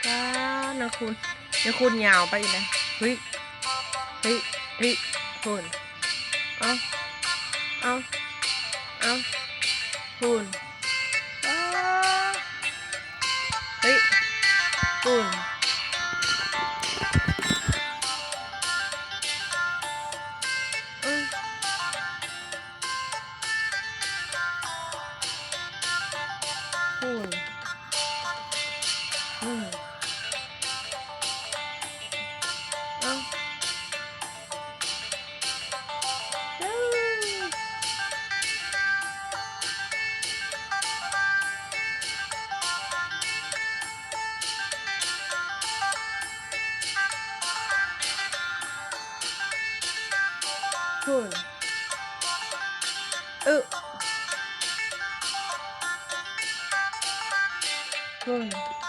ປ້າ ນາງຄູນ ນາງຄູນຍາວໄປອີກນະ. ເຮີ້ຍ ເຮີ້ຍ ເຮີ້ຍ ພຸ້ນ ເອົາ ເອົາ ເອົາ ພຸ້ນ ປ້າ ເຮີ້ຍ ພຸ້ນ ເອີ ພຸ້ນ ອືມ ເອົ້າ ພຸ້ນ ອຶ ພຸ້ນ.